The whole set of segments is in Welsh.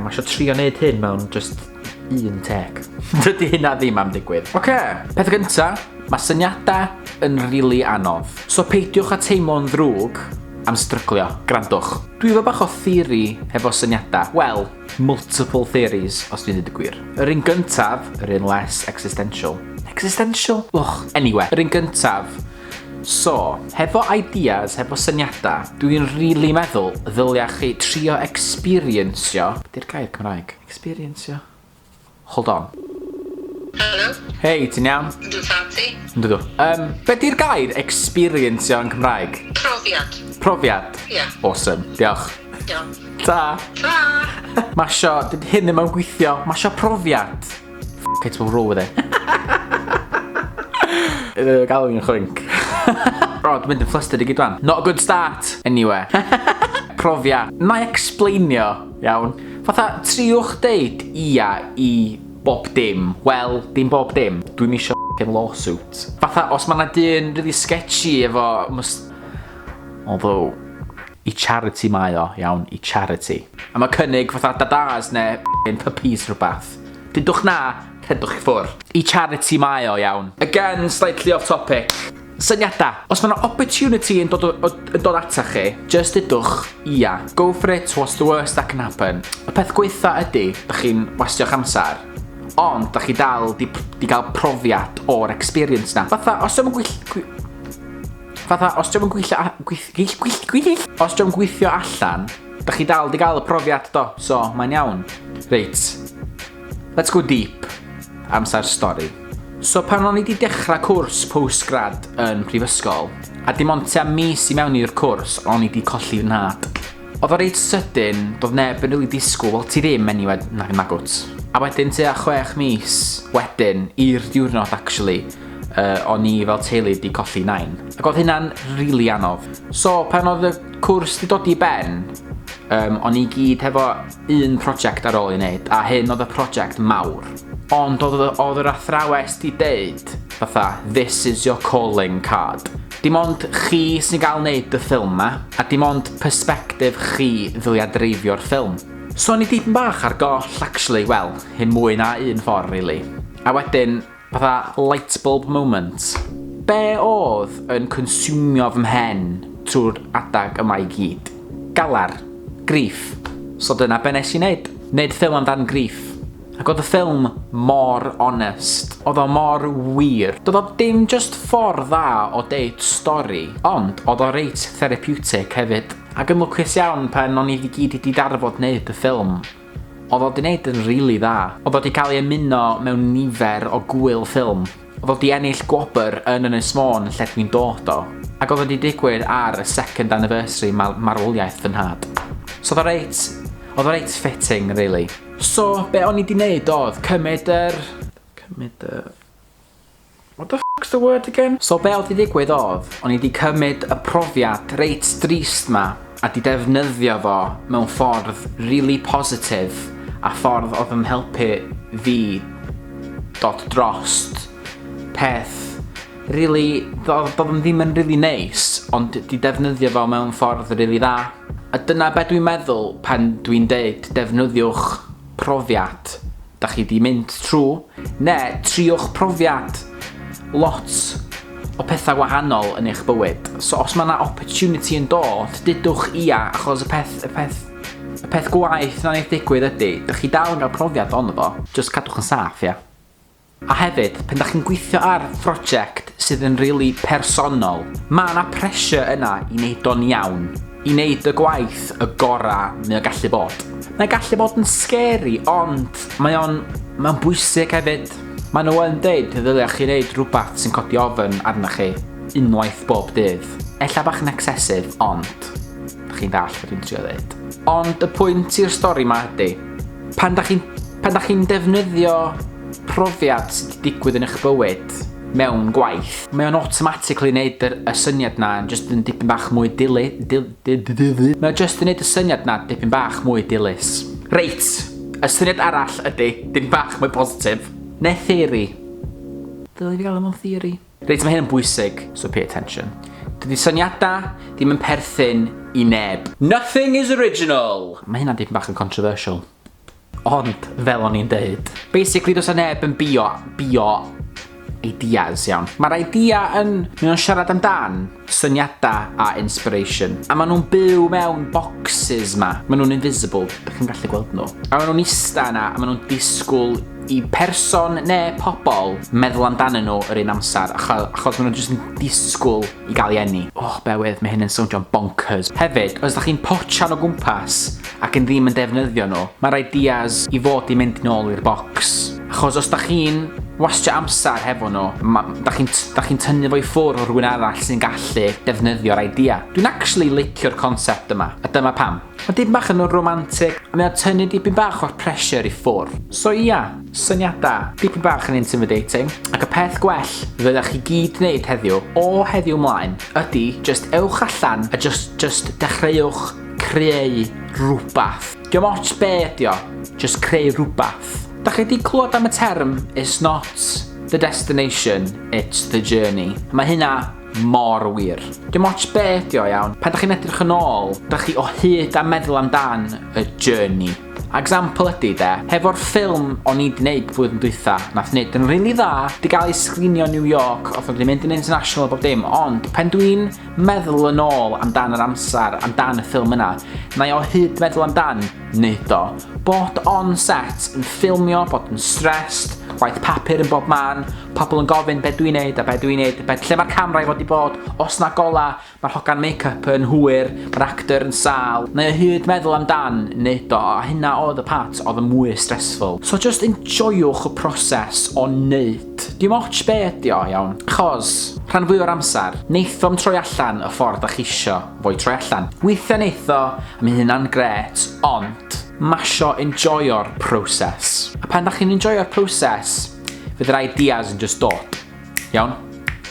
mae eisiau trio neud hyn mewn just un take. Dydy hynna ddim am digwydd. Oce, peth gynta, mae syniadau yn rili anodd. So peidiwch â teimlo'n ddrwg am stryglio. Grandwch. Dwi efo bach o theori hefo syniadau. Wel, multiple theories, os dwi'n dweud y gwir. Yr un gyntaf, yr un less existential. Existential? Och, anyway. Yr un gyntaf, So, hefo ideas, hefo syniadau, dwi'n rili meddwl ddylia chi trio experiencio... Be di'r gair Cymraeg? Experiencio? Hold on. Helo. Hei, ti'n iawn? Yndw, tad ti? Yndw dw. Um, be di'r gair experiencio yn Cymraeg? Profiad. Profiad? Ie. Yeah. Awesome, diolch. Iawn. Ta. Ta. Mae isio, dydy hyn ddim yn gweithio, mae isio profiad. F it, we'll roll with it. Galw fi'n chwink. O, dwi'n mynd yn flustered i gyd wan. Not a good start. Anyway. Profiad. Na i explainio, iawn. Fatha, triwch deud ia i bob dim. Wel, dim bob dim. Dwi'm isio f***ing lawsuit. Fatha, os mae 'na dyn really sketchy efo... Although, i charity mae o, iawn, i charity. A mae cynnig fatha dadas neu f***ing puppies rhywbeth. Dudwch na, rhedwch i ffwr. I charity mae o, iawn. Again, slightly off topic. Syniadau. Os mae yna opportunity yn dod, o, yn dod ata chi, just dudwch ia. Go for it, what's the worst that can happen? Y peth gweitha ydy, da chi'n wastio'ch amser, ond da chi dal di, di gael profiad o'r experience na. Fatha, os yw'n gwyll... Fatha, os dio'm yn gweithio a- gweith- gweith- gweith- gweith- os dio'm gweithio allan, da chi dal di gael y profiad do, so mae'n iawn. Reit, let's go deep. Amser stori. So pan o'n i di dechrau cwrs postgrad yn prifysgol, a dim ond tua mis i mewn i'r cwrs, o'n i di colli fy nhad. Oedd o reit sydyn, doedd neb yn rili disgwyl, wel ti ddim anyway, na, nagwt. A wedyn tua 6 mis wedyn, i'r diwrnod actually, uh, o'n i fel teulu di colli nain. Ac oedd hynna'n rili anodd. So pan oedd y cwrs di dod i ben, um, o'n i gyd hefo un prosiect ar ôl i wneud, a hyn oedd y prosiect mawr. Ond oedd, oedd yr athrawes di deud, fatha, "This is your calling card. Dim ond chi sy'n gael wneud y ffilm ma, a dim ond perspective chi ddylia dreifio'r ffilm." So o'n i dipyn bach ar goll, actually, wel, hyn mwy na un ffordd, really. A wedyn, fatha light bulb moment. Be oedd yn consumio fy mhen trwy'r adag yma i gyd? Galar. Grief. So dyna be nes i wneud. Wneud ffilm amdan grief. Ac oedd y ffilm mor onest. Oedd o mor wir. Doedd o dim just ffordd dda o deud stori, ond oedd o reit therapeutic hefyd. Ac yn lwcus iawn pan o'n i i gyd wedi darfod wneud y ffilm, oedd o wedi wneud yn rili dda. Oedd o wedi cael ei ymuno mewn nifer o gwyl ffilm. Oedd o wedi ennill gwobr yn Ynys Môn lle dwi'n dod o. Ac oedd o wedi digwydd ar y second anniversary marwoliaeth fy nhad. So oedd o reit, oedd o reit fitting, really. So, be o'n i 'di neud oedd cymryd y... What the fuck's the word again? So be oedd 'di digwydd oedd, o'n i 'di cymryd y profiad reit drist ma a 'di defnyddio fo mewn ffordd really positif a ffordd oedd yn helpu fi dod drost peth really, doedd o'n ddim yn really neis, ond 'di defnyddio fo mewn ffordd really dda. A dyna be dwi'n meddwl pan dwi'n deud defnyddiwch profiad da chi 'di mynd trwy, neu triwch profiad lot o pethau wahanol yn eich bywyd. So os mae yna opportunity yn dod, dudwch ia, achos y peth gwaeth na wneud digwydd ydy, da chi dal yn cael profiad ono fo, just cadwch yn saff, ia. A hefyd, pan da chi'n gweithio ar phroject sydd yn really personol, mae yna pressure yna i wneud o'n iawn, i wneud y gwaith y gorau mae o'n gallu bod. Mae'n gallu bod yn scary, ond mae o'n bwysig hefyd. Mae nhw yn deud ddylia chi wneud rhywbeth sy'n codi ofn arnoch chi unwaith bob dydd. Ella bach yn excessive, ond da chi'n dall beth dwi'n trio dweud. Ond y pwynt i'r stori ma ydy, pan da chi'n defnyddio profiad sydd wedi digwydd yn eich bywyd mewn gwaith, mae o'n automatically neud y syniad na yn just yn dipyn bach mwy dili, dil, dil, dil, dil, Mae o just yn neud y syniad na dipyn bach mwy dilys. Reit, y syniad arall ydy, dim bach mwy positif, neu theori. Dylai fi gael mewn theori. Reit, mae hyn yn bwysig, so pay attention. Dydy syniadau ddim yn perthyn i neb. Nothing is original! Mae hynna'n dipyn bach yn controversial. Ond, fel o'n i'n deud, basically does 'na neb yn bio ideas, iawn. Mae'r idea yn, mae o'n siarad amdan syniadau a inspiration. A maen nhw'n byw mewn boxes ma. Maen nhw'n invisible, dych chi'n gallu gweld nhw. A maen nhw'n ista yna, a maen nhw'n disgwyl i person neu pobl meddwl amdanyn nhw yr un amser, achos maen nhw'n jyst yn disgwyl i gael ei eni. Oh, bewydd, mae hyn yn sowndio'n bonkers. Hefyd, os ydych chi'n potsian o gwmpas ac yn ddim yn defnyddio nhw, mae'r ideas i fod i mynd nôl i'r box. Achos os da chi'n wastio amser hefo nhw, da chi'n chi tynnu fo i ffwrdd o rhywun arall sy'n gallu defnyddio'r idea. Dwi'n actually licio'r concept yma, a dyma pam. Mae dipyn bach yn romantic, a mae o'n tynnu dipyn bach o'r pressure i ffwrdd. So ia, syniadau, dipyn bach yn intimidating. Ac y peth gwell fyddech chi gyd wneud heddiw, o heddiw mlaen, ydy just ewch allan a just dechreuwch creu rhywbeth. Diolch ots be ydi o, just creu rhywbeth. Da chi wedi clywed am y term "It's not the destination, it's the journey"? Mae hynna mor wir. Dim ots be ydi o, iawn. Pan da chi'n edrych yn ôl, da chi o hyd am meddwl amdan y journey. Example ydy de, hefo'r ffilm o'n i wedi gwneud blwyddyn dwytha, nath wneud yn rili dda, di gael ei sgrinio New York, oedd wedi mynd yn international a bob dim, ond pen dwi'n meddwl yn ôl amdan yr amser, amdan y ffilm yna, na i o hyd meddwl amdan wneud o. Bod on set yn ffilmio, bod yn stressed, gwaith papur yn bob man, pobl yn gofyn be dwi'n neud a be dwi'n neud, be, lle mae'r camera i fod i bod, os na gola, mae'r hogan make-up yn hwyr, mae'r actor yn sâl. Na i o hyd meddwl amdan wneud o, a hynna oedd y part oedd y mwy stressful. So just enjoywch y proses o wneud. Dim ots be ydi o, iawn. Chos, rhan fwy o'r amser, neith o'm troi allan y ffordd da chi isio fo i troi allan. Weithiau neith o, a mae hynna'n gret, ond ma isio enjoyo'r proses. A pan da chi'n enjoyo'r proses, fydd yr ideas yn just dod. Iawn?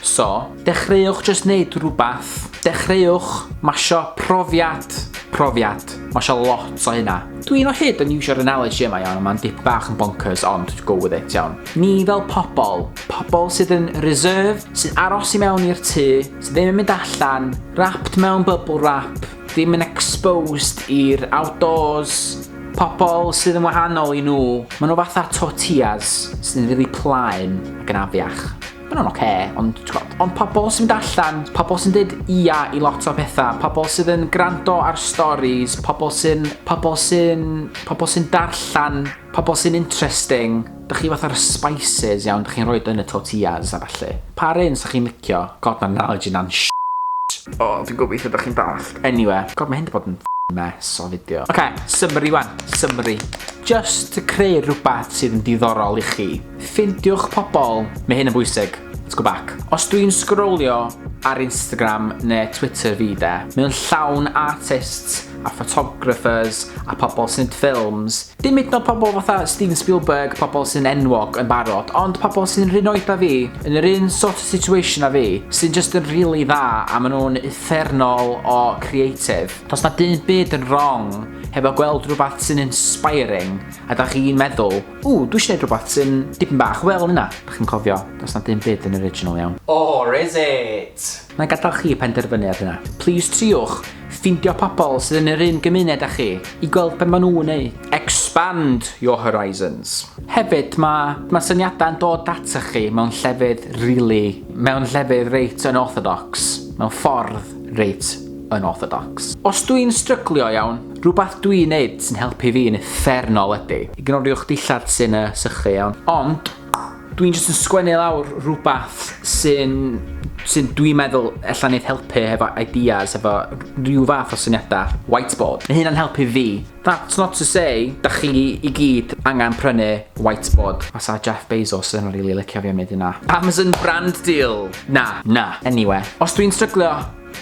So, dechreuwch just wneud rhywbeth. Dechreuwch, ma isio profiad, profiad. Ma isio lot o hynna. Dwi'n o hyd yn iwsio'r analogy yma, iawn, mae'n dip bach yn bonkers, ond go with it, iawn. Ni fel pobl, pobl sydd yn reserve, sydd aros i mewn i'r tŷ, sydd ddim yn mynd allan, wrapped mewn bubble wrap, ddim yn exposed i'r outdoors, pobl sydd yn wahanol i nhw, maen nhw fatha tortillas sydd yn really plaen ac yn afiach. Maen nhw'n oce, okay, ond, t'gwbod, ond pobl sy'n mynd allan, pobl sy'n dweud ia i lot o pethau, pobl sydd yn gwrando ar stories, pobl sy'n darllen, pobl sy'n interesting, dych chi fatha'r spices, iawn, dych chi'n rhoi yn y tortillas a falle. Pa un sy'ch chi'n licio? God, mae'r analogy na'n sh. O, oh, dwi'n gobeithio ydych chi'n dallt. Anyway, God, mae hyn wedi bod yn mess o fideo. OK, summary wan, summary. Just to creu rhywbeth sydd yn diddorol i chi. Ffindiwch pobl, mae hyn yn bwysig. Let's go back. Os dwi'n sgrolio ar Instagram neu Twitter fi de, mae o'n llawn artists a photographers a pobl sy'n neud ffilms. Dim hyd yn oed pobl fatha Steven Spielberg, pobl sy'n enwog yn barod, ond pobl sy'n yr un oed â fi, yn yr un sort of situation â fi, sy'n just yn really dda a maen nhw'n uffernol o creative. Does na dim byd yn wrong hefo gweld rhywbeth sy'n inspiring a da chi'n meddwl, "Ww, dwi eisiau gwneud rhywbeth sy'n dipyn bach fel yna." Da chi'n cofio, does na dim byd yn original, iawn. Or is it? Na i gadael chi penderfynu ar hynna. Please triwch ffindio pobl sydd yn yr un gymuned â chi i gweld be maen nhw'n neud. Expand your horizons. Hefyd, mae syniadau'n dod atach chi mewn llefydd really, mewn llefydd reit unorthodox, mewn ffordd reit unorthodox. Os dwi'n stryglio, iawn, rhywbeth dwi'n neud sy'n helpu fi yn uffernol ydy, ignoriwch dillad sy'n sychu, iawn, ond dwi'n jyst yn sgwennu lawr rhywbeth sy'n dwi'n meddwl ella neith helpu hefo ideas, efo rhyw fath o syniadau. Whiteboard. Mae hynna'n helpu fi. That's not to say, da chi i gyd angen prynu whiteboard. Fasa Jeff Bezos yn really licio fi am wneud hynna. Amazon brand deal. Na. Anyway, os dwi'n stryglio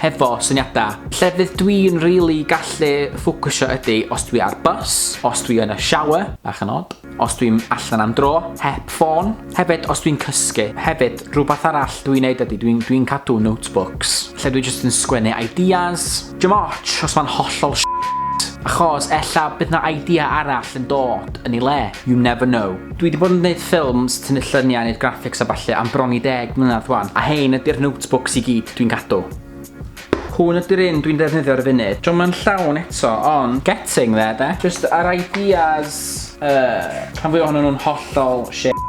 hefo syniadau, llefydd dwi'n really gallu ffocysio ydy os dwi ar bus, os dwi yn y shower, bach yn odd, os dwi'n allan am dro, heb ffôn, hefyd os dwi'n cysgu. Hefyd, rhywbeth arall dwi'n neud ydy, dwi'n cadw notebooks, lle dwi jyst yn sgwennu ideas. Dim ots os mae'n hollol shit, achos ella bydd na idea arall yn dod yn ei le. You never know. Dwi wedi bod yn gwneud ffilms, tynnu lluniau, neud graphics a ballu am bron i 10 mlynedd wan, a hein ydy'r notebooks i gyd dwi'n cadw. Hwn ydy'r un dwi'n defnyddio ar y funud. Dio'm yn llawn eto, ond getting there, de. Just yr ideas, rhan fwya ohonyn nhw'n hollol shit.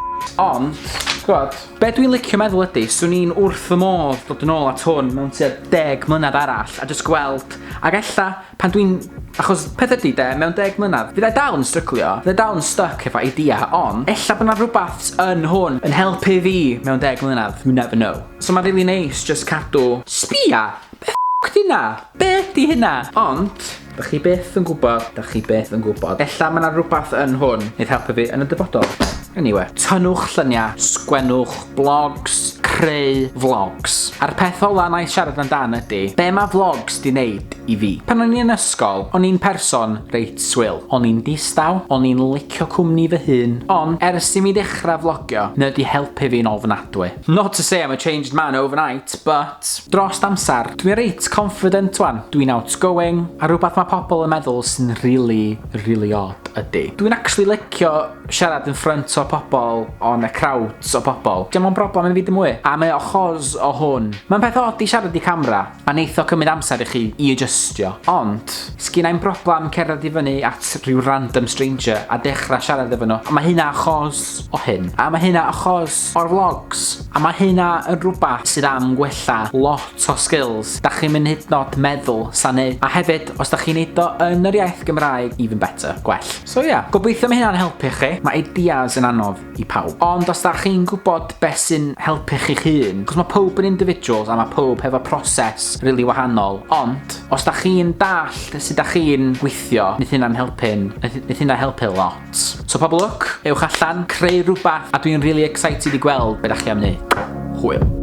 Ond, gwybod, be dwi'n licio meddwl ydy, swn i'n wrth fy modd dod yn ôl at hwn mewn tua 10 mlynedd arall a just gweld, ac ella pan dwi'n... Achos peth ydy de, mewn 10 mlynedd, fydda i dal yn stryglio, fydda i dal yn stuck efo idea, ond ella bod 'na rhywbeth yn hwn yn helpu fi mewn 10 mlynedd, you never know. So mae'n really nice just cadw... Sbia! Be ffwc 'di hynna? Be 'di hynna? Ond, dach chi byth yn gwybod, dach chi byth yn gwybod. Ella mae 'na rhywbeth yn hwn wneith helpu fi yn y dyfodol. Anyway, tynnwch lluniau, sgwennwch blogs, creu vlogs. A'r peth ola na i siarad amdan ydy, be mae vlogs di wneud i fi? Pan o'n i yn ysgol, o'n i'n person reit swil. O'n i'n distaw, o'n i'n licio cwmni fy hun, ond ers i mi ddechrau vlogio, mae wedi helpu fi'n ofnadwy. Not to say I'm a changed man overnight, but dros amser, dwi'n reit confident wan. Dwi'n outgoing, a rhywbeth mae pobl yn meddwl sy'n really, really odd ydy, dwi'n actually licio siarad yn front o pobl, on a crowds o bobl. Dio'm yn broblem i fi dim mwy. A mae o achos o hwn. Mae'n peth od i siarad i camera, a neith o cymryd amser i chi i adjustio. Ond, sgynna i'm broblem cerdded i fyny at rhyw random stranger a dechrau siarad efo nhw. A mae hynna achos o hyn. A mae hynna achos o'r vlogs. A mae hynna yn rhywbeth sydd am gwella lot o skills. Da chi'n mynd hyd yn oed meddwl sa'n neud. A hefyd, os da chi'n neud o yn yr iaith Gymraeg, even better, gwell. So ia, yeah, gobeithio mae hynna'n helpu chi. Mae ideas yn anodd i pawb. Ond os da chi'n gwybod beth sy'n helpu chi'ch hun, cos mae pawb yn individuals a mae pawb hefo proses really wahanol, ond os da chi'n dallt sut da chi'n gweithio, wneith hynna'n helpu'n, wneith hynna helpu lot. So pob lwc, ewch allan, creu rhywbeth, a dwi'n really excited i gweld beth da chi am wneud. Hwyl.